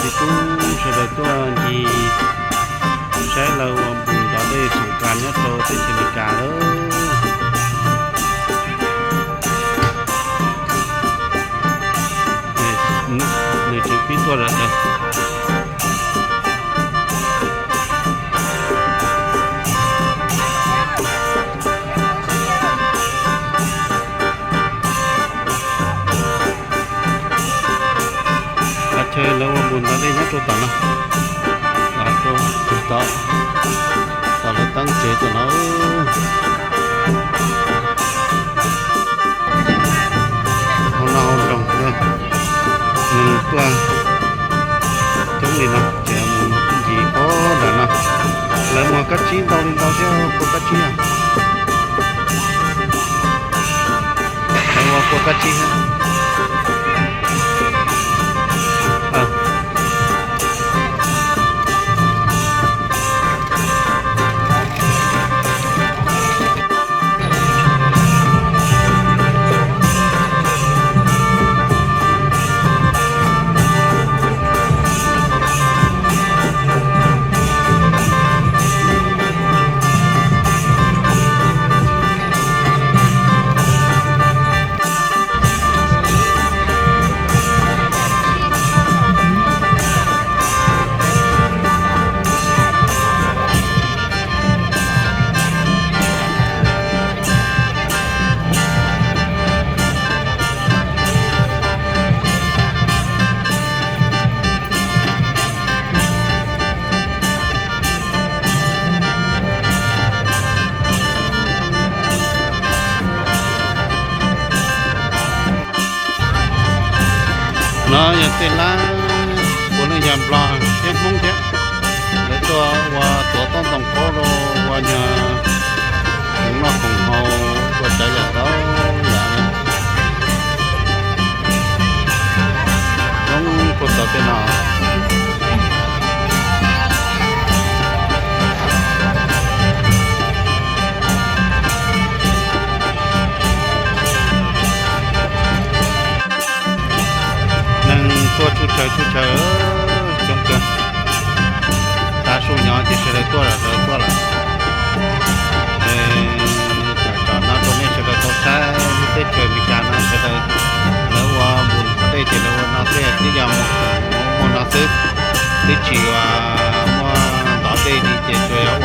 Rub sawv daws tuaj ncig saib lawv ua npus ntov dej Xoo Kas nyob rau teb chaws Amelikas lawm. Nws tseem pib tuaj lawm. Qhov chaw lawv ua npus ntov dej nyob rau tom no, tom, tom lawv teeb tsev tom no. Hauv no hauv nroog, nws tuaj coob li no ces mus ncig puag nram no. Lawv muag kab tsib ntau li ntau thiab, puag kab tsib. Lawv ua puag kab tsib thiab. No yog tej lab puav leej yog Nplog thiab Hmoob thiab. Lawv tuaj ua tuav toj ntoo qaub rau ua nyuag khoom noj khoom haus ua tsav yam ntau yam. Coob puag tom tej no. Neeg tuaj tsuj tsawg tsuj tsawg, coob kawg. Tav su nyob ces sawv daws tuaj los sawv daws tuaj lawm. Tsom no rau nej sawv daws tau saib lub teb chaws Amelikas no sawv daws, lawv ua npus ntov dej ces lawv ua no xwb, twb yog muag no xwb, twb tsis muaj ntov dej li ces tsuas yog